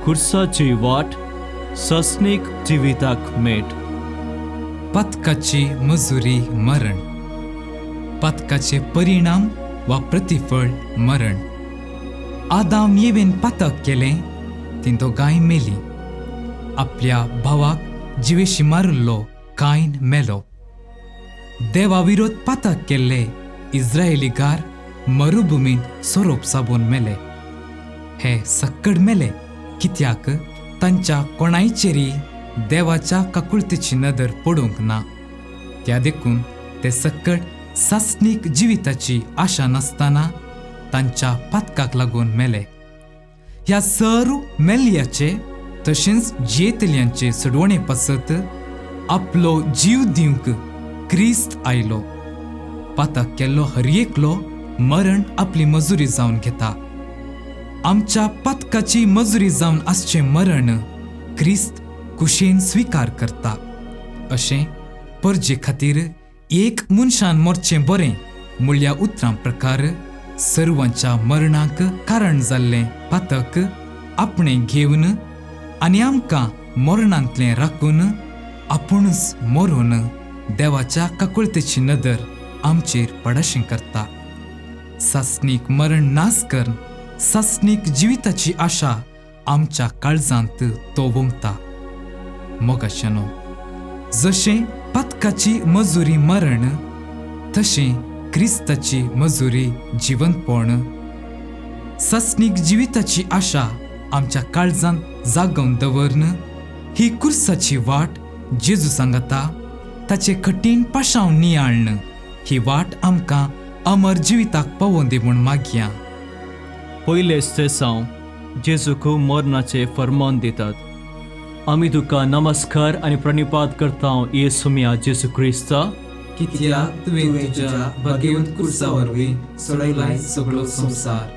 खुर्साची वाट सस्नीक जिविताक मेट. पातकाची मजुरी मरण, पातकाचे परिणाम वा प्रतिफळ मरण. आदाम येवेन पातक केलें, ती दोगांय मेली. आपल्या भावाक जिवेशी मारिल्लो कायन मेलो. देवा विरोध पातक केल्ले इस्रायलीगार मरुभुमींत सोरोप साबून मेले. हे सक्कड मेले कित्याक तांच्या कोणायचेरी देवाच्या काकुळतेची नदर पडूंक ना. त्या देखून ते सक्कड सासणीक जिविताची आशा नासतना तांच्या पातकाक लागून मेले. ह्या सर्व मेल्ल्याचे तशेंच जियेतल्यांचे सोडवणे पासत आपलो जीव दिवंक क्रिस्त आयलो. पातक केल्लो हर एकलो मरण आपली मजुरी जावन घेता. आमच्या पातकाची मजुरी जावन आसचें मरण क्रिस्त कुशेन स्विकार करता. अशें परजे खातीर एक मनशान मरचें बरें म्हणल्या उतरां प्रकार सर्वांच्या मरणाक कारण जाल्लें पातक आपणें घेवन आनी आमकां मरणांतलें राखून आपुणूच मरून देवाच्या काकुळतेची नदर आमचेर पडाशी करता. सासणीक मरण नास करून सासणीक जिविताची आशा आमच्या काळजांत तो वमता. मोगाशानो, जशें पातकाची मजुरी मरण तशें क्रिस्ताची मजुरी जिवंतपण. सासणीक जिविताची आशा आमच्या काळजांत जागोवन दवरन ही कुर्साची वाट जेजू सांगता ताचे कठीण पाशांव नियाळन ही वाट आमकां अमर जिविताक पावोवन दी म्हूण मागया. पयले सेसांव जेजूक मरणाचे फर्मान दितात. आमी तुका नमस्कार आनी प्रणिपात करता येसुमिया जेजू क्रिस्ता, कित्याक तुवें तुज्या भाग्यवंत कुर्सा वरवीं सोडयलाय सगळो संवसार.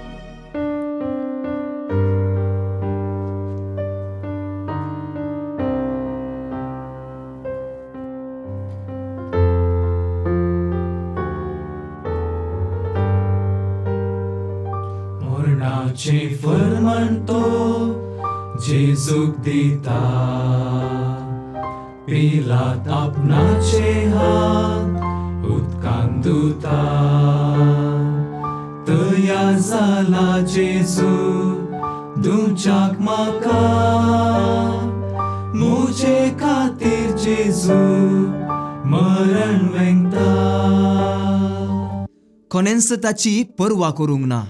मरणाचे फर्मान तो जेजूक दिता, पिलात आपणाचे हात उदकान धुता. तयार जाला जेजू धुवच्याक म्हाका, म्हजे खातीर जेजू मरण वेंगता. कोणेंच ताची पर्वा करूंक ना.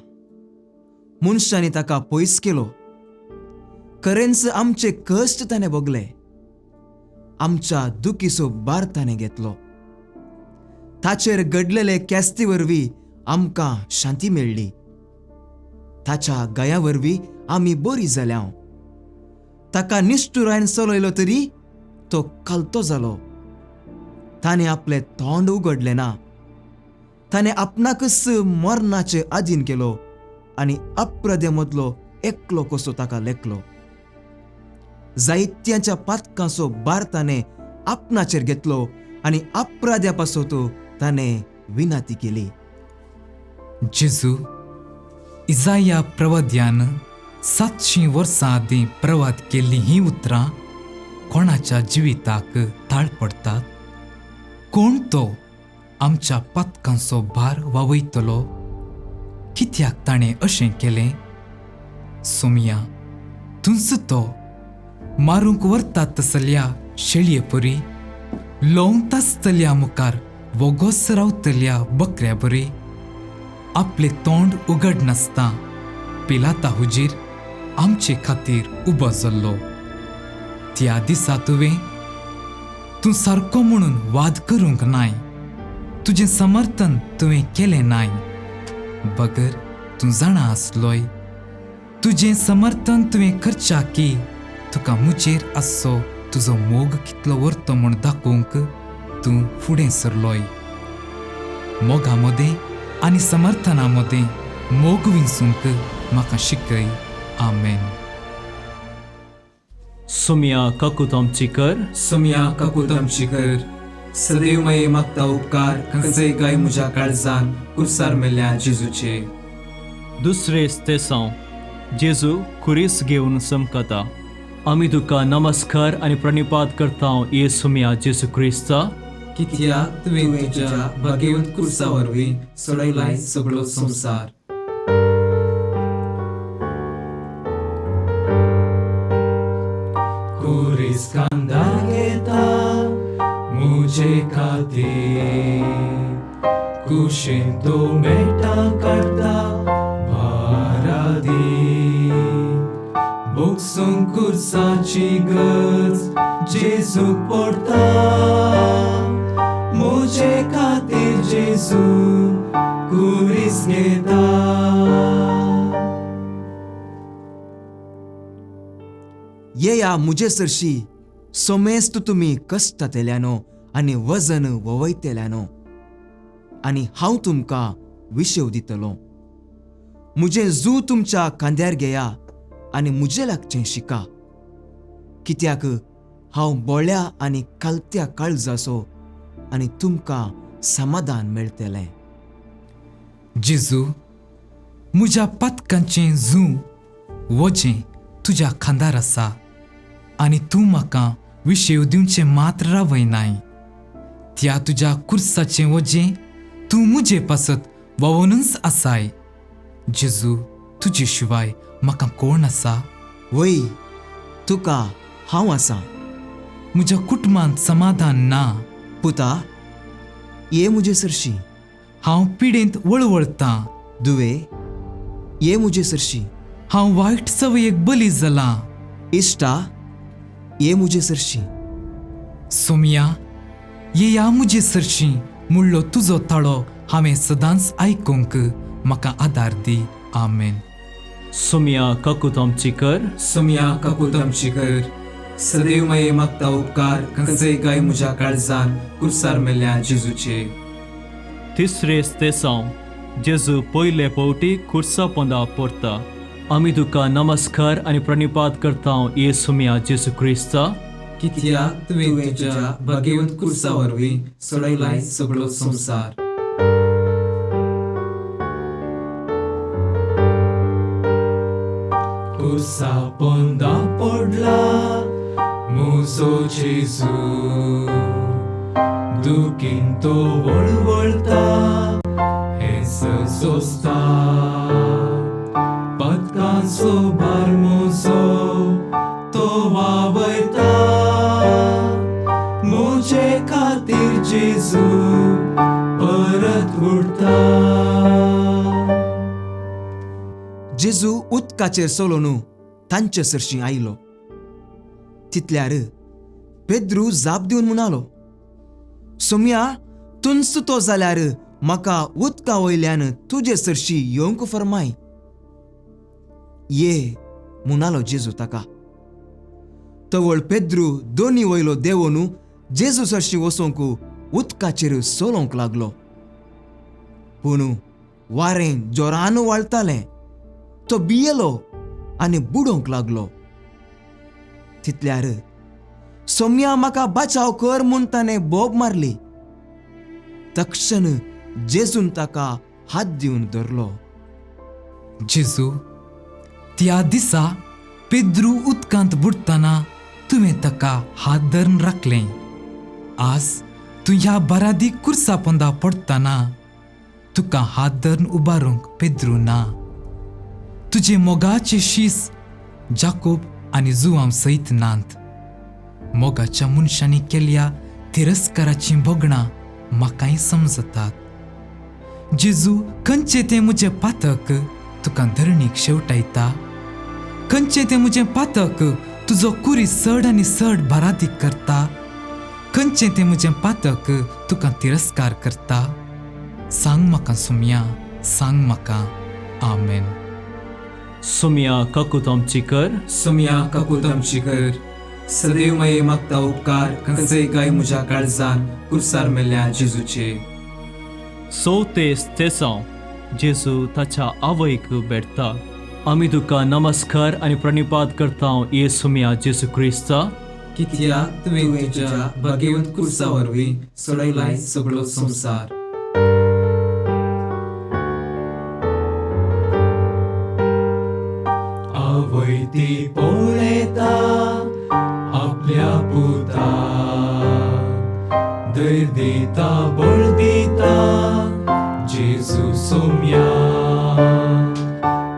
मनशांनी ताका पयस केलो. खरेंच आमचे कश्ट ताणें भोगले, आमच्या दुखीचो भार ताणें घेतलो. ताचेर घडलेले केस्ती वरवीं आमकां शांती मेळ्ळी. ताच्या गया वरवीं आमी बरी जाल्या. ताका निश्ठुरायन चलयलो तरी तो खालतो जालो. ताणें आपलें तोंड उगडलें ना. ताणें आपणाकच मरणाचे अधीन केलो आनी अप्रदे मदलो एकलो कसो ताका लेखलो. जायत्यांच्या पातकांचो भार ताणें आपणाचेर घेतलो आनी अपराध्या पासत ताणें विनंती केली. जेजू, इजाया प्रवाद्यान 700 वर्सां आदीं प्रवाद केल्लीं हीं उतरां कोणाच्या जिविताक ताळ पडटात? कोण तो आमच्या पातकांचो भार वावयतलो? कित्याक ताणें अशें केलें? सोमिया, तूंच तो मारूंक व्हरतात तसल्या शेळये परी, लोंग तासतल्या मुखार वोगोस रावतल्या बकऱ्या बरी, आपलें तोंड उगड नासता पिलाता हुजीर आमचे खातीर उबो जाल्लो. त्या दिसा तुवें तूं सारको म्हणून वाद करूंक नाय, तुजें समर्थन तुवें केलें नाय, बगर तूं जाणा आसलोय तुजें समर्थन तुवें करच्या की तुका म्हजेर आसचो तुजो मोग कितलो व्हरतो म्हूण दाखोवंक तूं फुडें सरलोय. मोगा मदें आनी समर्थना मदें मोग विंचूंक म्हाका शिकय. आमेन. सुमिया काकूत आमची कर. सोमया काकूत आमची कर. सदैव माये मागता उपकार खंयचेय गाय म्हज्या काळजान कुर्सार मेल्ल्या जेजूचे. दुसरे स्तेसांव जेजू खुरीस घेवन चमकता. आमी तुका नमस्कार आनी प्रणिपात करता येसुम्या जेजू क्रिस्ता, कित्याक तुवें तुज्या भाग्यवंत कुर्सा वरवीं सोडयलाय सगळो संवसार. कुरीस कांदार घेता मुझे खातीर, कुशीन तो मेटा काडटा बारादी. बोगसूंक कुर्साची गज जेजूक पडटा, मुझे खातीर जेजू कुरीस घेता. येया मुजे सरशी सोमेस्त तुमी कश्टातेल्यानो आनी वजन ववयतेल्यानो, आनी हांव तुमकां विशेव दितलो. मुजें जू तुमच्या खांद्यार घेया आनी मुजे लागचें शिका, कित्याक हांव बोळ्या आनी कालत्या काळजाचो, आनी तुमकां समाधान मेळटलें. जेजू, म्हज्या पातकांचें जू वजें तुज्या खांदार आसा आनी तूं म्हाका विशेव दिवचें मात्र रावयनाय. त्या तुज्या कुर्साचें वजें तूं म्हजे पासत ववनूच आसाय. जेजू, तुजे शिवाय म्हाका कोण आसा? वय, तुका हांव आसा. म्हज्या कुटुंबांत समाधान ना. पुता, ये मुजे सरशी. हांव पिडेंत वळवळतां. दुवे, ये मुजे सरशी. हांव वायट सवयेक बली जालां. इश्टा, ये मुजे सरशी. सोमया, येया म्हजे सरशी मुळ्ळो तुजो ताळो हांवें सदांच आयकूंक म्हाका आदार दी. आमेन. सुम्या काकूत आमची कर. सोमया काकूत आमची कर. सदैव माये मागता उपकार खंयचेय गाय म्हज्या काळजान कुर्सार मेल्ल्या जेजूचे. तिसरे तेसांव जेजू पयले फावटी खुर्सा पोंदा परता. आमी तुका नमस्कार आनी प्रणिपात करता येसुम्या जेजू क्रिस्ता, कित्याक तुवें तुज्या भाग्यवंत कुर्सा वरवीं सोडयलाय सगळो संवसार. कुर्सा पोंदा पडला मुजो जेजू, दुखीन तो वळवळटा हें सोंसता. पदकांचो भार मुजो तो वावयता, मुजे खातीर जेजू परत उडटा. जेजू उदकाचेर चलोवन तांचे सरशी आयलो. तितल्यार पेद्रू जाप दिवन म्हणालो, सोम्या, तुंच तो जाल्यार म्हाका उदका वयल्यान तुजे सरशी येवंक फर्माय. ये म्हणालो जेजू ताका. तवळ पेद्रू दोनी वयलो देंवोन जेजू सरशी वचोंक उदकाचेर चलोवंक लागलो. पूण वारें जोरान वाळटालें. तो भियेलो आनी बुडोवंक लागलो. तितल्यार सोम्या, म्हाका बचाव कर म्हूण ताणें बोब मारली. तक्षण जेजून ताका हात दिवन धरलो. जेजू, त्या दिसा पेद्रू उदकांत बुडटना तुवें ताका हात धरून राखलें. आज तूं ह्या बारादी कुर्सा पोंदा पडटना तुका हात धरून उबारूंक पेद्रू ना. तुजे मोगाचे शीस जाकोब आनी जुवांव सयत नात. मोगाच्या मनशांनी केल्या तिरस्काराचीं भोगणां म्हाकाय समजतात. जेजू, खंयचें तें म्हजें पातक तुका धरणीक शेवटायता? खंयचें तें म्हजें पातक तुजो कुरी चड आनी चड बारादीक करता? खंयचें तें म्हजें पातक तुका तिरस्कार करता? सांग म्हाका सोमया, सांग म्हाका. आमेन. सुम्या काकूत आमची कर. सोमया काकूत आमची कर. सदैव माये मागता उपकार खंयचेय गाय म्हज्या काळजान कुर्सार मेल्ल्या जेजूचे. चवथे तेसांव जेजू ताच्या आवयक भेटता. आमी तुका नमस्कार आनी प्रणिपात करता येसुम्या जेजू क्रिस्ता, कित्याक तुवें तुज्या भाग्यवंत कुर्सा वरवीं सोडयलाय सगळो संवसार. आवय ती पळयता आपल्या पुता धैर्य दिता बळ दिता जेजू सोम्या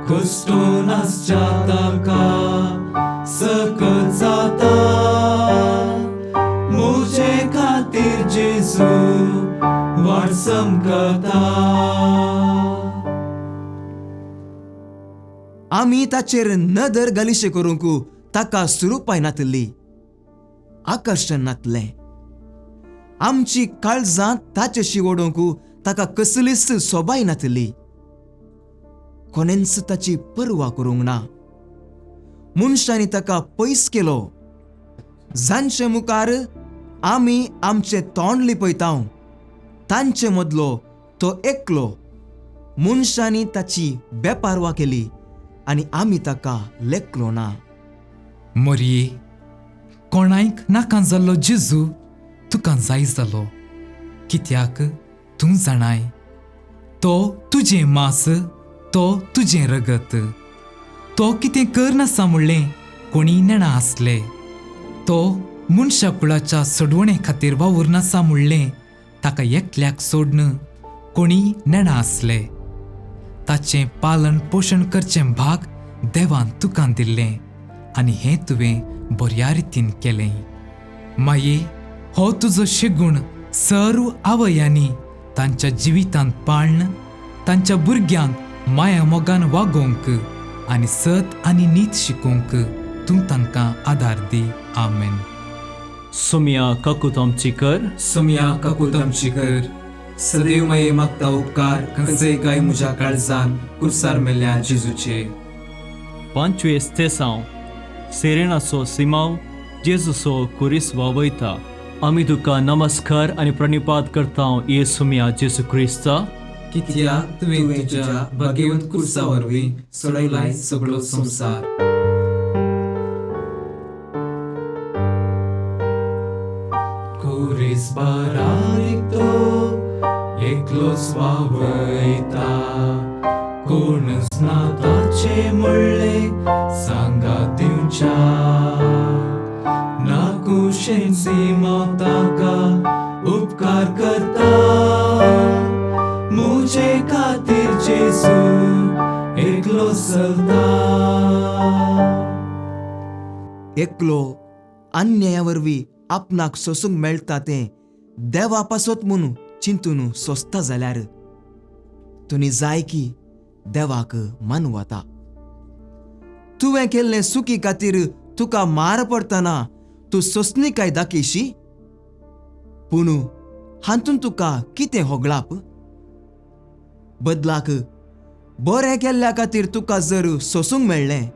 कश्टो नासच्या ताका सकत जाता म्हजे खातीर जेजू वाट समकता. आमी ताचेर नदर घालिशे करूंक ताका सुरूपाय नातली, आकर्शण नातलें. आमची काळजां ताचेशी ओडूंक ताका कसलीच सोबाय नातली. कोणेंच ताची पर्वा करूंक ना. मनशांनी ताका पयस केलो. जांचे मुखार आमी आमचें तोंड लिपयता तांचे मदलो तो एकलो. मनशांनी ताची बेपारवा केली आनी आमी ताका लेखलो ना. मोरये, कोणायक नाका जाल्लो जेजू तुका जाय जालो, कित्याक तूं जाणाय तो तुजें मांस, तो तुजें रगत. तो कितें करनासा म्हणलें कोणी नेणा आसले. तो मनशा कुळाच्या सोडवणे खातीर वावुरनासा म्हणलें ताका एकल्याक सोडन कोणी नेणा आसले. ताचें पालन पोशण करचें भाग देवान तुका दिल्लें आनी हें तुवें बऱ्या रितीन केलें. माये, हो तुजो शेगूण सर्व आवयांनी तांच्या जिवितांत पाळन तांच्या भुरग्यांक माया मोगान वागोवंक आनी सत आनी नीत शिकोवंक तूं तांकां आदार दी. आमेन. सोम्या काकूत आमची कर. सोम्या काकूत आमची कर. सदैव माये मागता उपकार खंयचेय काय म्हज्या काळजान कुर्सार मेल्ल्या जेजूचे. 25 तेसांव सेरेनाचो सिमाव जेजूचो कुरीस वावयता. आमी तुका नमस्कार आनी प्रणिपात करता येसुमिया जेजू क्रिस्ता, कित्याक तुवें तुज्या भाग्यवंत कुर्सा वरवीं सोडयलाय सगळो संवसार. कुरीस बारारीक तो एकलोच वावयता, कोणच ना ताचे म्हणले सांगात दिवच्या. ना कुशेन सिमांव ताका उपकार करता, म्हजे खातीर जेजू एकलो चलता. एकलो अन्याया वरवीं आपणाक सोसूंक मेळटा तें देवा पासत म्हूण चिंतून सोंसता जाल्यार तुनी जाय की देवाक मानवता. तुवें केल्ले सुकी खातीर तुका मार पडटना तूं सोंसणीकाय दाखयशी, पूण हातूंत तुका कितें होगळाप? बदलाक बरें केल्ल्या खातीर तुका जर सोसूंक मेळ्ळें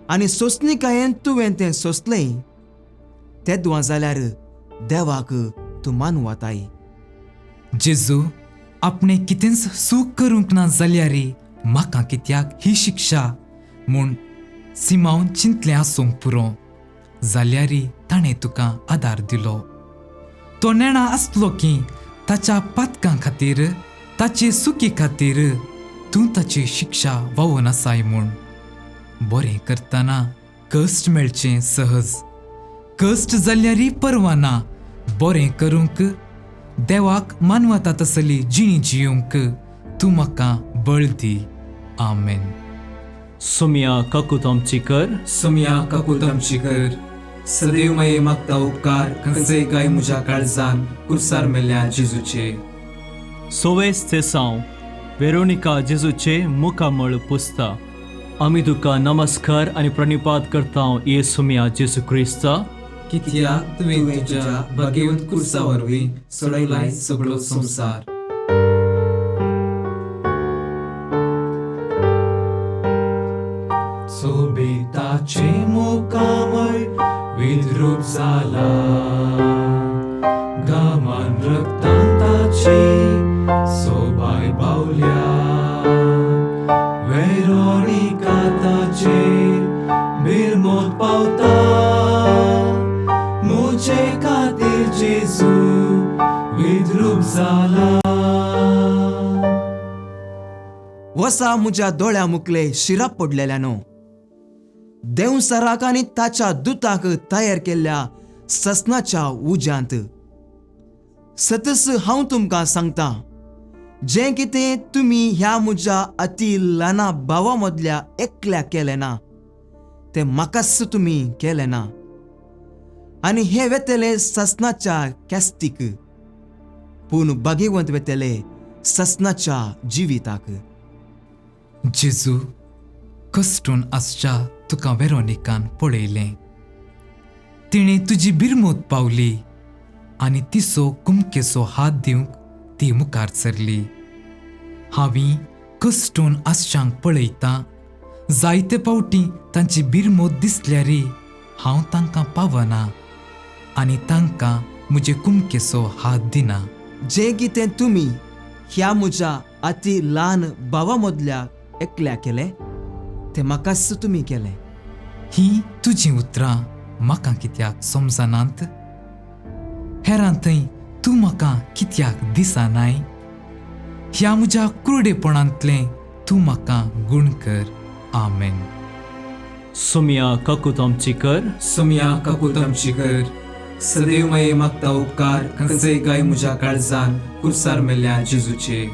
आनी सोंसणीकायेन तुवें तें सोंसलें तेदवां जाल्यार देवाक तूं मानवताय. जेजू आपणें कितेंच सूख करूंक ना जाल्यार म्हाका कित्याक ही शिक्षा म्हूण सिमांवन चिंतलें आसूंक पुरो, जाल्यार ताणें तुका आदार दिलो. तो नेणा आसलो की ताच्या पातकां खातीर ताचे सुकी खातीर तूं ताची शिक्षा वावून आसाय म्हूण. बरें करतना कश्ट मेळचें सहज, कश्ट जाल्यारय परवा ना. बरें करूंक देवाक मानवता तसली जिणी जियोंक तूं म्हाका बळ दी. आमेन. सोम्या काकूत आमची कर. सोम्या काकूत आमची कर. सदैव माये मागता उपकार खंयचेय काय म्हज्या काळजान कुर्सार मेल्ल्या जेजूचे. 26 तेसांव वेरोनिका जेजूचे मुखामळ पुसता. आमी तुका नमस्कार आनी प्रणिपात करता येसुमिया जेजू क्रिस्ता, कित्याक तुवें तुज्या भाग्यवंत कुर्सा वरवीं सोडयलाय सगळो संवसार. सोबिताचे मुखामळ विद्रूप जाला, घामान रक्तान ताची सोबाय बावल्या. वेरोनिका ताचेर बिरमोत पावता, म्हजे खातीर जेजू विद्रूप जाला. वसा म्हज्या दोळ्या मुखले शिराप पडलेल्यानो, देंवचाराक आनी ताच्या दुताक तयार केल्ल्या ससनाच्या उज्यांत. सतस हांव तुमकां सांगता, जें कितें तुमी ह्या म्हज्या अती ल्हाना भावा मदल्या एकल्या केलें ना तें म्हाकाच तुमी केलें ना. आनी हे वेतले ससनाच्या कॅस्तीक, पूण भागेवंत वेतले ससनाच्या जिविताक. जेजू, कश्टून आसच्या तुका वेरोनिकान पळयलें. तिणें तुजी बिरमोत पावली आनी तिचो कुमकेचो हात दिवंक ती मुखार सरली. हांवी कश्टून आसच्यांक पळयता, जायते फावटी तांची बिरमोत दिसल्यारी हांव तांकां पावना आनी तांकां म्हजे कुमकेचो हात दिना. जें कितें तुमी ह्या म्हज्या अती ल्हान भावा मदल्या एकल्या केलें तें म्हाकाच तुमी केलें. ही तुजीं उतरां म्हाका कित्याक समजनात? हेरां थंय तूं म्हाका कित्याक दिसनाय? ह्या म्हज्या कुरडेपणांतलें तूं म्हाका गूण कर. आमेन. सोमया काकूत आमची कर. सोमया काकूत आमची कर. सदैव माये मागता उपकार खंयचेय गाय म्हज्या काळजान कुर्सार मेल्ल्या जेजूचे.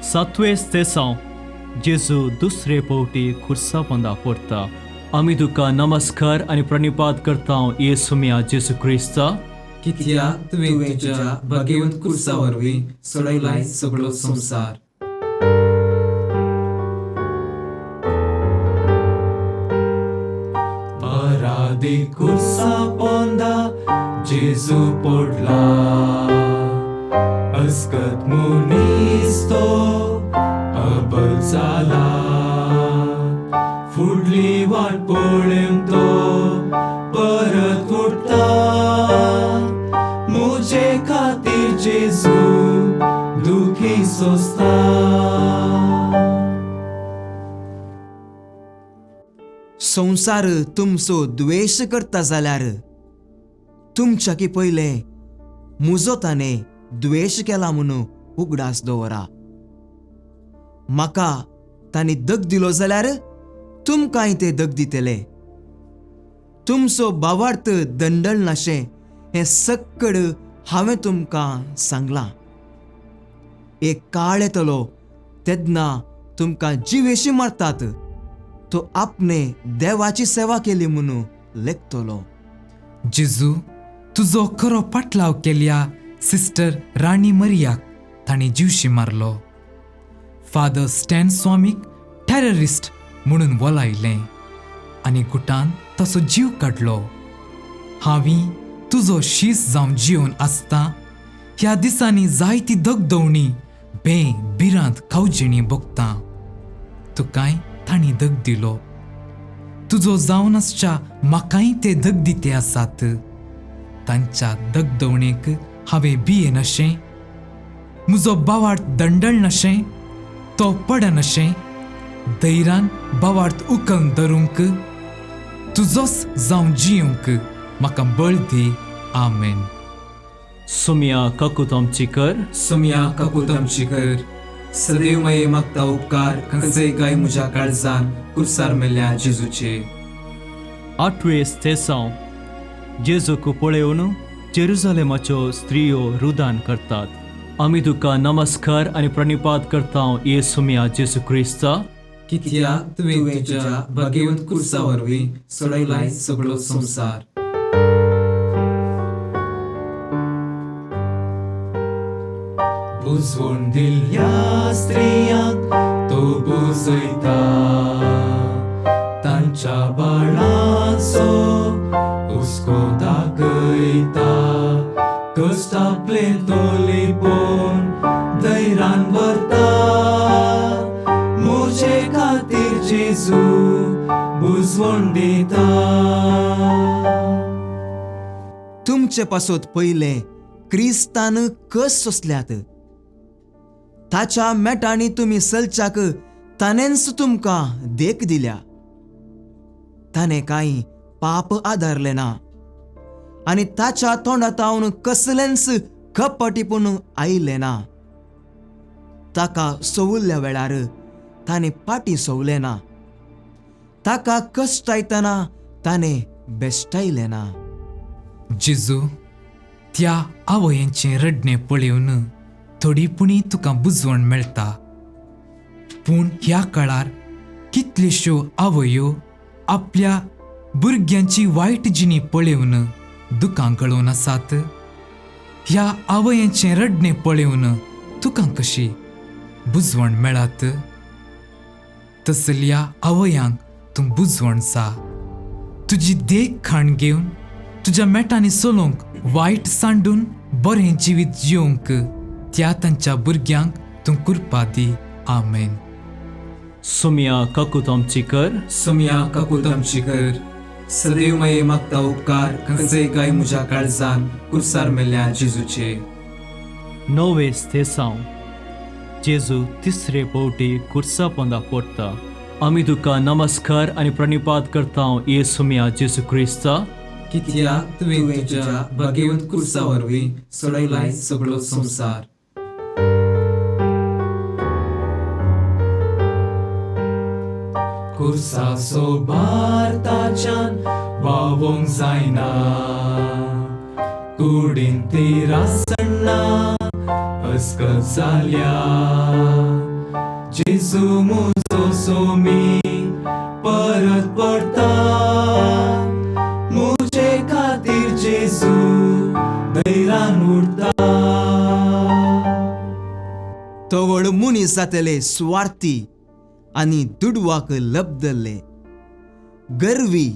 सातवें तेसांव जेजू दुसरे फावटी खुर्सा पोंदा पडटा. आमी तुका नमस्कार आनी प्रणिपात करता येसुमिया जेजू क्रिस्ता, कित्याक तुवें तुज्या भाग्यवंत कुर्सा वरवीं सोडयलाय सगळो संवसार. परादी कुर्सा पोंदा जेजू पडला, अस्कत मनीस तो अबल जाला. फुडली वाट पळोवन तो परत उठता, म्हजे खातीर जेजू दुखी सोंसता. संवसार तुमचो द्वेश करता जाल्यार तुमच्याकी पयलें म्हजो ताणें द्वेश केला म्हणून उगडास दवरा. म्हाका तांणी दग दिलो जाल्यार तुमकांय ते दग दितले. तुमचो भावार्थ दंडल नाशें हें सक्कड हांवें तुमकां सांगलां. एक काळ येतलो तेन्ना तुमकां जिवेशी मारतात, तो आपणे देवाची सेवा केली म्हणून लेखतलो. जेजू, तुजो खरो पाटलाव केल्या सिस्टर राणी मरियाक तांणी जिवशी मारलो. फादर स्टॅन स्वामीक टेररिस्ट म्हणून वलायलें आनी गुटान तसो जीव काडलो. हांवी तुजो शीस जावन जिवन आसता ह्या दिसांनी जायती दगदवणी बे भिरांत खावजिणी भोगता. तुकाय तांणी दग दिलो. तुजो जावन आसच्या म्हाकाय ते दग दिते आसात. तांच्या दगदवणेक हांवें भियेनाशें, म्हजो बावार्थ दंडळनाशें, तो पडनाशें, धैर्यान बावार्थ उकल धरूंक, तुजोच जावन जिवंक म्हाका बळ दी. आमेन. सोमया काकूत आमची कर. सोमया काकूत आमची कर. सदैव माये मागता उपकार खंयचेय गाय म्हज्या काळजान कुर्सार मेल्ल्या जेजूचे. आठवें तेसांव जेजूक पळोवन जेरुजालेमाच्यो स्त्रियो रुदान करतात. आमी तुका नमस्कार आनी प्रणिपात करता येसुमिया जेजू क्रिस्ता, कित्याक तुवें तुज्या भाग्यवंत कुर्सा वरवीं सोडयलाय सगळो संवसार. बुजवण दिल्ल्या स्त्रियांक तो बुजयता, तांच्या बाळाचो हुस्को दाखयता. कश्ट आपले तो लिपोवन धैर्यान व्हरता, म्हजे खातीर जेजू बुजवण दिता. तुमचे पासत पयलें क्रिस्तान कस सोंसल्यात, ताच्या मेटांनी तुमी सलच्याक ताणेंच तुमकां देख दिल्या. ताणें कांय पाप आदारलें ना आनी ताच्या तोंडातावन कसलेंच कपटीपूण आयलें ना. ताका सोवुल्ल्या वेळार ताणें पाटी सोवलें ना. ताका कश्टायतना ताणें बेश्टायलें ना. जेजू, त्या आवयांचें रडणें पळोवन थोडी पुणी तुका बुजवण मेळटा, पूण ह्या काळार कितल्योश्यो आवयो आपल्या भुरग्यांची वायट जिणी पळोवन दुकां गळोवन आसात. ह्या आवयांचें रडणें पळोवन तुका कशी बुजवण मेळत? तसल्या आवयांक तूं बुजवण सा. तुजी देख खाण घेवन तुज्या मेटांनी चलोवंक, वायट सांडून बरें जिवीत जिवंक त्या तांच्या भुरग्यांक तूं कृपा दी. आमेन. सोमया काकूत आमची कर. सोमया काकूत आमची कर. सदैव माये मागता उपकार खंयचेय काय म्हज्या काळजान कुर्सार मेल्ल्या जेजूचे. नवे स्तेसांव. जेजू तिसरे पावटी कुर्सा पोंदा पडटा. आमी तुका नमस्कार आनी प्रणिपात करता येसुमिया जेजू क्रिस्ता, कित्याक तुवें तुज्या भाग्यवंत कुर्सा वरवीं सोडयलाय सगळो संवसार. कुर्साचो भार ताच्यान व्हांवोंक जायना, कुडीन ती रासणा अस्कत जाल्या. जेजू म्हजो सोमी परत पडता, म्हजे खातीर जेजू धैर्यान उरता. तवळ मनीस जातले सुवार्थी आनी दुडवाक लब्दल्ले, गर्वी,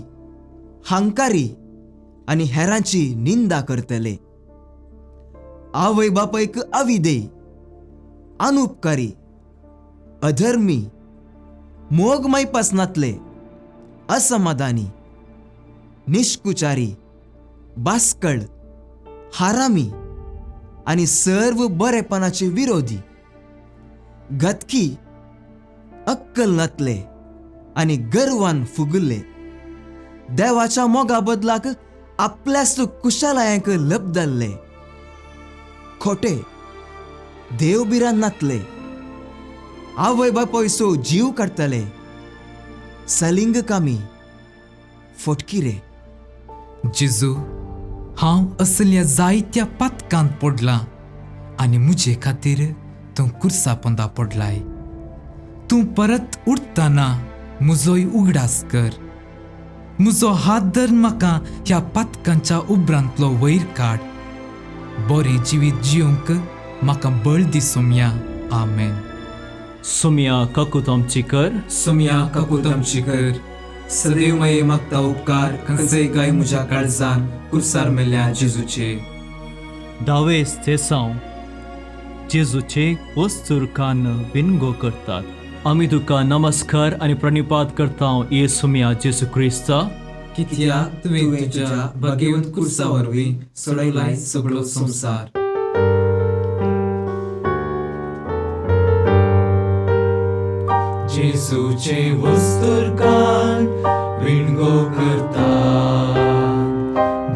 हांकारी आनी हेरांची निंदा करतले, आवय बापायक अविदेय, अनुपकारी, अधर्मी, मोग मायपास नातले, असमाधानी, निष्कुचारी, बास्कळ, हारामी आनी सर्व बरेपणाचे विरोधी, घातकी, अक्कल नातले आनी गर्वान फुगल्ले, देवाच्या मोगा बदलाक आपल्याच कुशालायांक लबदल्ले, खोटे, देवबिरान नातले, आवय बापायचो जीव काडटले, सलिंगकामी, फटकिरे. जेजू, हांव असल्या जायत्या पातकांत पडलां आनी म्हजे खातीर तूं कुर्सा पोंदा पडलाय. तूं परत उठतना म्हजोय उगडास कर. म्हजो हात धरून म्हाका ह्या पातकांच्या उब्रांतलो वयर काड. बरें जिवीत जिवंक म्हाका बळ दी सोमया. आमेन. सोमया काकूत आमची कर. सोमया काकूत आमची कर. सदैव माये मागता उपकार खंयचेय काय म्हज्या काळजान कुर्सार मेल्ल्या जेजूचे. धावे स्तेसांव. जेजूचे वस्तुरकान बिनगो करतात. आमी तुका नमस्कार आनी प्रणिपात करता येसुमिया जेजू क्रिस्ता, कित्याक तुवें तुज्या भाग्यवंत कुर्सा वरवीं सोडयलाय सगळो संवसार. जेजूचे वस्तुरकान विणगो करता,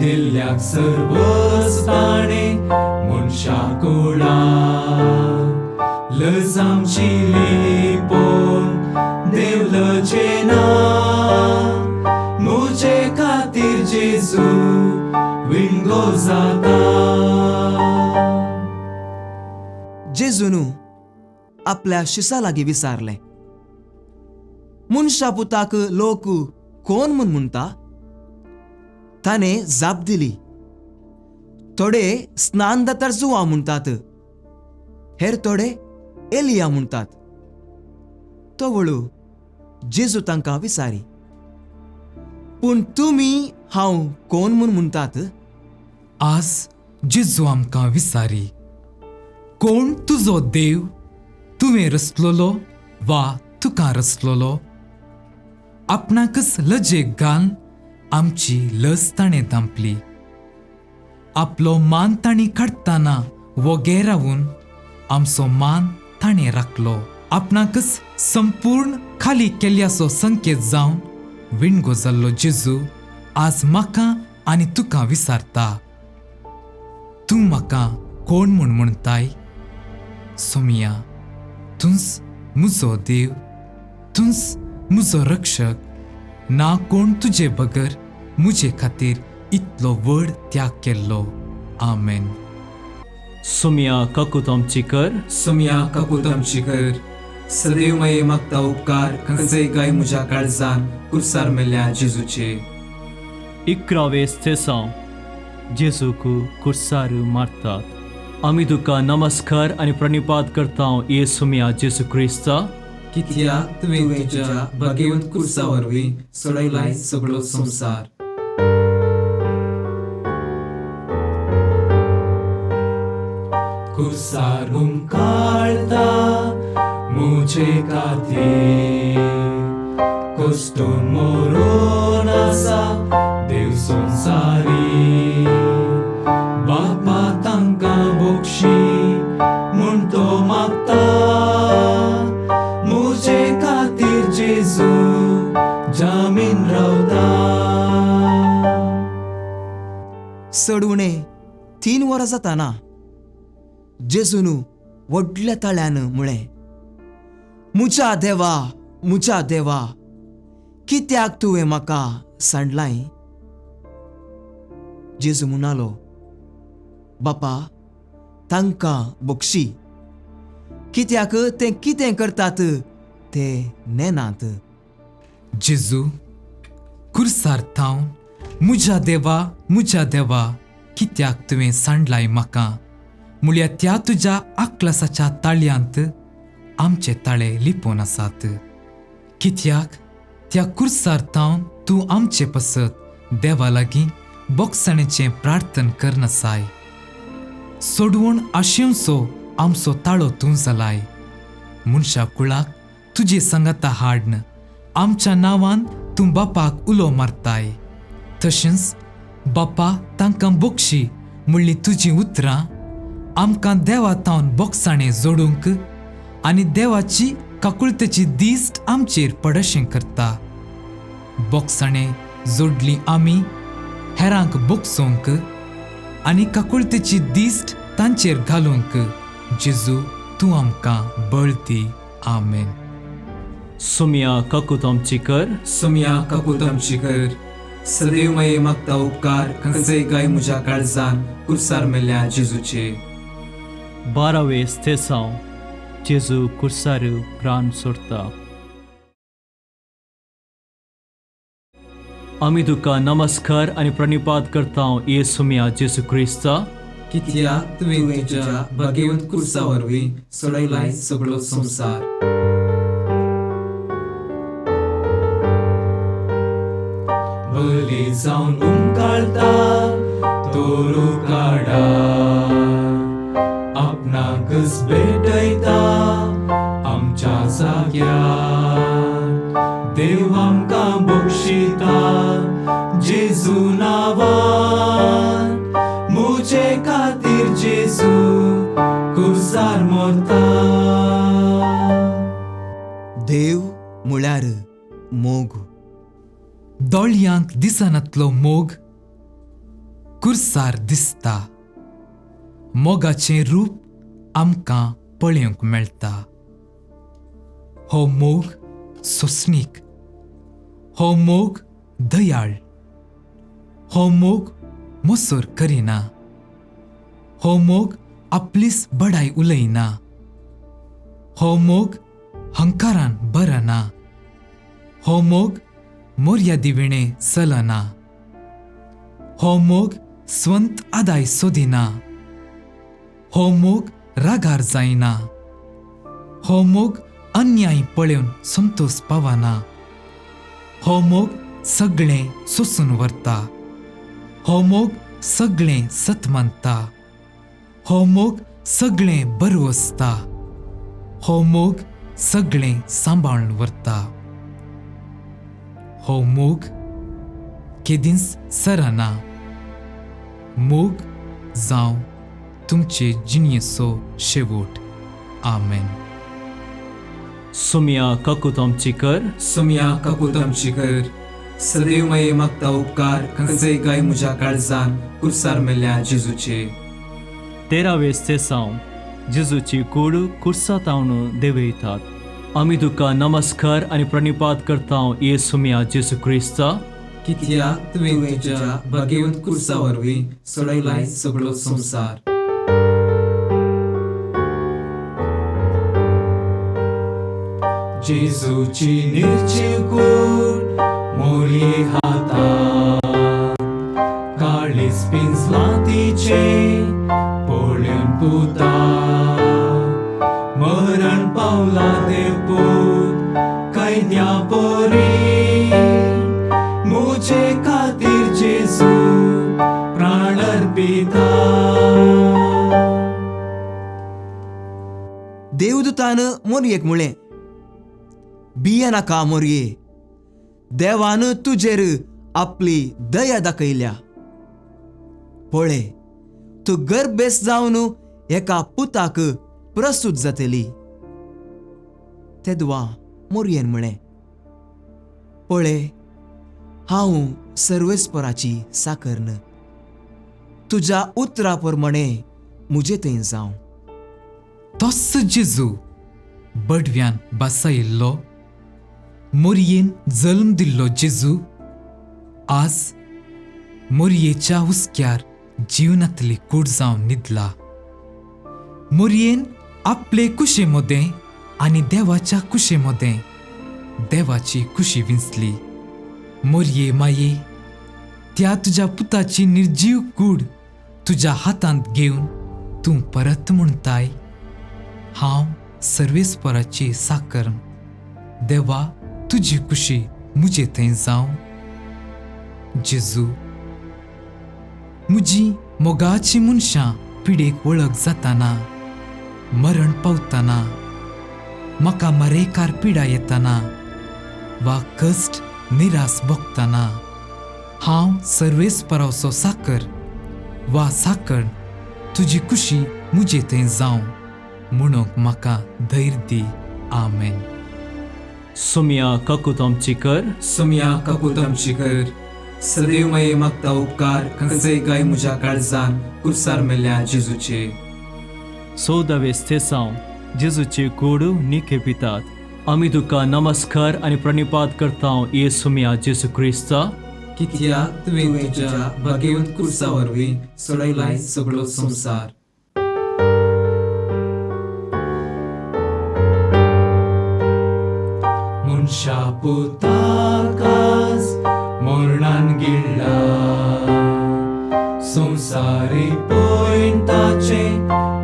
दिल्ल्याक सर्वस ताणें मनशा कुळा. लज आमची लिपोवन देव लजेना, म्हजे खातीर जेजू विणगो जाता. जेजून आपल्या शिसा लागीं विचारलें, मनशा पुताक लोक कोण म्हूण म्हणटा? ताणें जाप दिली, थोडे स्नान दातार जुवा म्हणटात, हेर थोडे एलिया म्हणटात. तो वळू जेजू तांकां विचारी, पूण तुमी हांव कोण म्हूण म्हणटात? आज जेजू आमकां विचारी, कोण तुजो देव? तुवें रचलोलो वा तुका रचलोलो? आपणाकच लजेक घालून आमची लज ताणें धांपली. आपलो मान तांणी काडटना वोगे रावून आमचो मान ताणें राखलो. आपणाकच संपूर्ण खाली केल्ल्याचो संकेत जावन विणगो जाल्लो जेजू आज म्हाका आनी तुका विचारता, तूं म्हाका कोण म्हूण म्हणटाय? सोमिया, तूंच म्हजो देव, तूंच म्हजो रक्षक, ना कोण तुजे बगर मुजे खातीर इतलो व्हड त्याग केल्लो. आमेन. सोमया काकूत आमची कर. सोमया काकूत आमची कर. सदैव माये मागता उपकार खंयचेय काय म्हज्या काळजान कुर्सार मेल्या जेजूचे. इकरावे स्तेसांव. जेजूक कुर्सार मारतात. आमी तुका नमस्कार आनी प्रणिपात करता येसुमया जेजू क्रिस्ता, कित्याक तुवें तुज्या भाग्यवंत कुर्सा वरवीं सोडयलाय सगळो संवसार. कुर्सार उमकाळता मुझे खातीर कोश्टून मोरोन आसा देव संवसारी. बापा तांकां बोक्षी म्हूण तो मागता मुझे खातीर जेजू जामीन रावता. चड उणें 3 वरां जाताना जेजून व्हडल्या ताळ्यान म्हळें, मुज्या देवा, मुज्या देवा, कित्याक तुवें म्हाका सांडलाय? जेजू म्हणालो, बापा तांकां बक्षी, कित्याक ते कितें करतात ते नेनात. जेजू कुर्सार थावन मुज्या देवा, मुज्या देवा, कित्याक तुवें सांडलाय म्हाका म्हळ्यार त्या तुज्या आकलासाच्या ताळयांत आमचे ताळे लिपोवन आसात. कित्याक त्या कुर्सार थावन तूं आमचे पसत देवा लागीं बोगसाणेचें प्रार्थन करनासाय. सोडवण आशेवचो आमचो ताळो तूं जालाय. मनशा कुळाक तुजे सांगाता हाडन आमच्या नांवान तूं बापाक उलो मारताय. तशेंच बापा तांकां बोगशी म्हणली तुजीं उतरां आमकां देवा थावन बोगसाणें जोडूंक आनी देवाची काकुळतेची दिश्ट आमचेर पडशें करता. बोगसाणें जोडली आमी हेरांक बोगसोवंक आनी काकुळतेची दिश्ट तांचेर घालूंक जेजू तूं आमकां बळ दी. आमेन. सोमया काकूत आमची कर. सोमया काकूत आमची कर. सदैव माये मागता उपकार खंयचेय काय म्हज्या काळजान कुर्सार मेल्या जेजूचे. 12वे स्तेसांव. जेजू कुर्सार प्राण सोडता. आमी तुका नमस्कार आनी प्रणिपात करता येसुमया जेजू क्रिस्ता, कित्याक तुवें तुज्या भाग्यवंत कुर्सा वरवीं सोडयलाय सगळो संवसार. बली जावन उमकाळता तोरू काडा आपणाकच भेटयता आमच्या जाग्यार. देव आमकां बक्षिता जेजू नांवान मुजे खातीर जेजू कुर्सार मोरता. देव म्हळ्यार मोग. दोळयांक दिसनातलो मोग कुर्सार दिसता. मोगाचें रूप आमकां पळोवंक मेळटा. हो मोग सोंसणीक, हो मोग दयाळ, हो मोग मोसोर करिना, हो मोग आपलीच बडाय उलयना, हो मोग हंकारान बरना, हो मोग मोर्यादी विणें चलना, हो मोग स्वंत आदाय सोदिना, हो मोग रागार जायना, हो मोग अन्याय पळोवन संतोष पावना, हो मोग सगळें सोसून व्हरता, हो मोग सगळें सत मानता, हो मोग सगळें बरवसता, हो मोग सगळें सांबाळून व्हरता. हो मोग केदींच सरना. मोग जावं तुमचे जिणेचो शेवट. आमेन. सोमया काकूत आमची कर. सोमया काकूत आमची कर. सदैव माये मागता उपकार खंयचेय काय म्हज्या काळजान कुर्सार मेल्या जेजूचे. 13वे स्तेसांव. जेजूची कूड कुर्सा तावन देवयतात. आमी तुका नमस्कार आनी प्रणिपात करता येसुम्या जेजू क्रिस्ता. कित्याक तुवें तुज्या भाग्यवंत कुर्सा वरवीं सोडयलाय सगळो संवसार. जेजूची निर्जीव कूड मोरये हातात, काळीज पिंजलां तिचें पळोवन पुता, मरण पावला देवपूत कैद्या परी, मुझे खातीर जेजू प्राण अर्पिता. देवदूतान मोरयेक म्हळें, भिये नाका मोरये, देवान तुजेर आपली दया दाखयल्या. पळय, तूं गर्भेस जावन एका पुताक प्रसूत जातली. तेदवा मोरयेन म्हळें, पळय, हांव सर्वेस्पराची साकर्न, तुज्या उतरा प्रमाणे म्हजे थंय जावं. तोच जेजू बडव्यान बसयिल्लो, मोरयेन जल्म दिल्लो जेजू आज मोरयेच्या हुस्क्यार जिवनांतली कूड जावन न्हिदला. मोरयेन आपले कुशे मदें आनी देवाच्या कुशे मदें देवाची कुशी विंचली. मोरये माये, त्या तुज्या पुताची निर्जीव कूड तुज्या हातांत घेवन तूं परत म्हणटाय, हांव सर्वेस्पराची साकर, देवा तुजी कुशी म्हजे थंय जावं. जेजू, म्हजी मोगाची मनशां पिडेक वळख जाताना, मरण पावतना, म्हाका मरेकार पिडा येताना वा कश्ट निरास भोगतना, हांव सर्वेस्पराचो साकर वा साकर तुजी कुशी म्हजे थंय जावं म्हणूंक म्हाका धैर्य दी. आमेन. सुम्या काकूत आमची कर. सोमया काकूत आमची कर. सदैव माये मागता उपकार खंयचेय काय म्हज्या काळजान कुर्सार मेल्ल्या जेजूचे. 14वें स्तेसांव जेजूची कूड निखे पितात. आमी तुका नमस्कार आनी प्रणिपात करता येसुम्या जेजू क्रिस्ता. कित्याक तुवें तुज्या भाग्यवंत कुर्सा वरवीं सोडयलाय सगळो संवसार. मनशा पुताकास मरणान गिळ्ळा, संवसारी पयण ताचें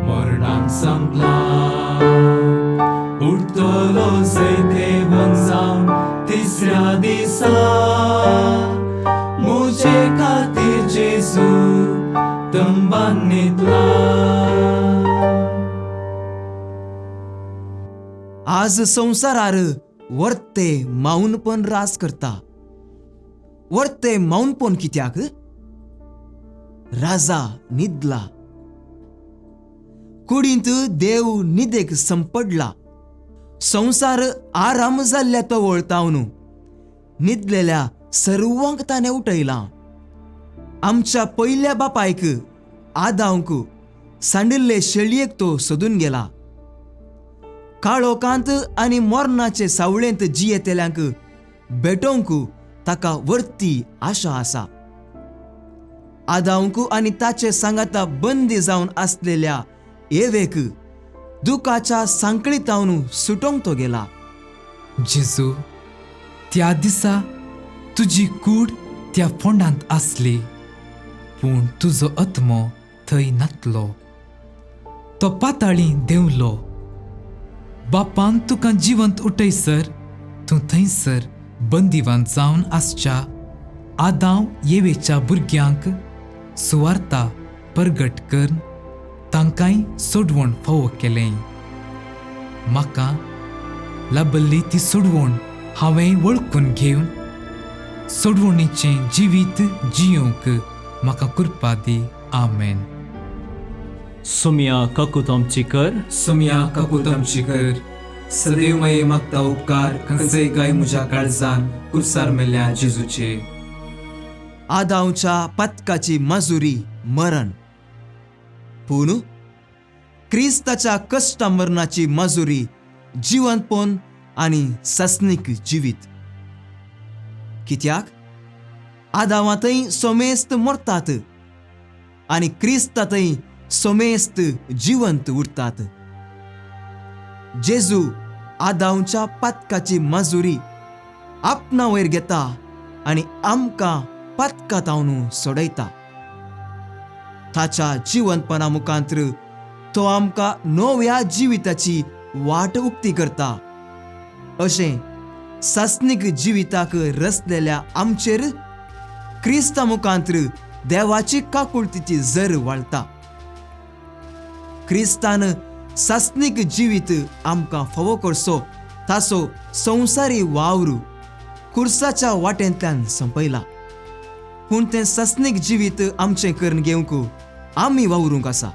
मरणान संपला, उठतलो जैतेवंत जावन तिसऱ्या दिसा, म्हजे खातीर जेजू तंबान न्हिदला. आज संवसारार वर्ते माऊनपण राज करता. वर्ते माऊनपण कित्याक? राजा न्हिदला, कुडींत देव न्हिदेक संपडला. संवसार आराम जाल्ल्या तो वळतावन न्हिदलेल्या सर्वांक ताणें उठयलां. आमच्या पयल्या बापायक आदांक सांडिल्ले शेळयेक तो सोदून गेला. काळोखांत आनी मरणाचे सावळेंत जियेतल्यांक भेटोवंक ताका वर्ती आशा आसा. आदांक आनी ताचे सांगाता बंदी जावन आसलेल्या एवेक दुखाच्या सांकळीतावन सुटोवंक तो गेला. जेजू, त्या दिसा तुजी कूड त्या फोंडांत आसली, पूण तुजो आत्मो थंय नातलो, तो पाताळी देंवलो. बापान तुका जिवंत उठयसर तूं थंयसर बंदिवान जावन आसच्या आदांव येवेच्या भुरग्यांक सुवार्ता परगट करून तांकांय सोडवण फावो केलें. म्हाका लाबल्ली ती सोडवण हांवें वळखून घेवन सोडवणीचें जिवीत जियोंक म्हाका कृपा दी. आमेन. सुम्या काकूत आमची कर. सोमया काकूत आमची कर. सदैव माये मागता उपकार खंयचेय काय म्हज्या काळजान कुर्सार मेल्ल्या जेजूचे. आदांवच्या पथकाची मजुरी मरण, पूण क्रिस्ताच्या कश्टा मरणाची मजुरी जिवंतपण आनी सासणीक जिवीत. कित्याक आदावांतय सोमेस्त मरतात आनी क्रिस्तांतय सोमेस्त जिवंत उरतात. जेजू आदांवच्या पातकाची मजुरी आपणा वयर घेता आनी आमकां पातका तावन सोडयता. ताच्या जिवंतपणा मुखांत्र तो आमकां नव्या जिविताची वाट उक्ती करता. अशें सासणीक जिविताक रचलेल्या आमचेर क्रिस्ता मुखांत्र देवाची काकुळतीची जर वाळटा. क्रिस्तान सासणीक जिवीत आमकां फावो करचो ताचो संवसारी वावर कुर्साच्या वाटेंतल्यान संपयला. पूण तें सासणीक जिवीत आमचें करून घेवंक आमी वावरूंक आसा.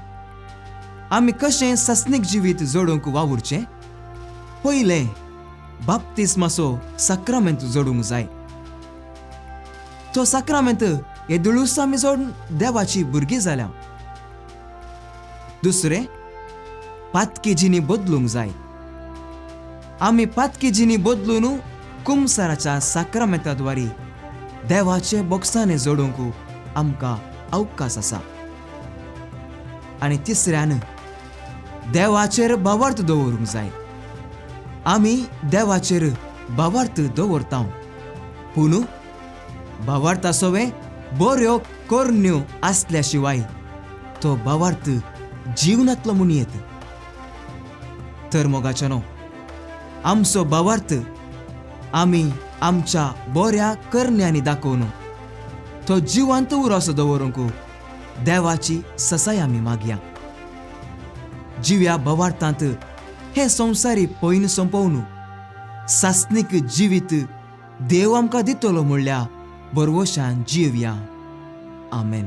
आमी कशें सासणीक जिवीत जोडूंक वावुरचें? पयलें बाप्तिस्माचो साक्रामेंत जोडूंक जाय. तो साक्रामेंत येदुळूस आमी जोडून देवाची भुरगीं जाल्या. दुसरें, पातकी जिणी बदलूंक जाय. आमी पातकी जिणी बदलून कुमसाराच्या साक्रामेंताद्वारी देवाचे बोक्साने जोडूंक आमकां अवकाश आसा. आनी तिसऱ्यान देवाचेर भावार्थ दवरूंक जाय. आमी देवाचेर भावार्थ दवरता, पूण भावार्था सवें बऱ्यो करण्यो आसल्या शिवाय तो भावार्थ जिवनांतलो म्हूण येत. तर मोगाच्यानो, आमचो भावार्थ आमी आमच्या बऱ्या करण्यांनी दाखोवन तो जिवंत उरोसो दवरूंक देवाची ससाय आमी मागया. जिव्या भावार्थांत हें संवसारी पयन सोंपोवन सासणीक जिवीत देव आमकां दितलो म्हणल्या बरवशान जिवया. आमेन.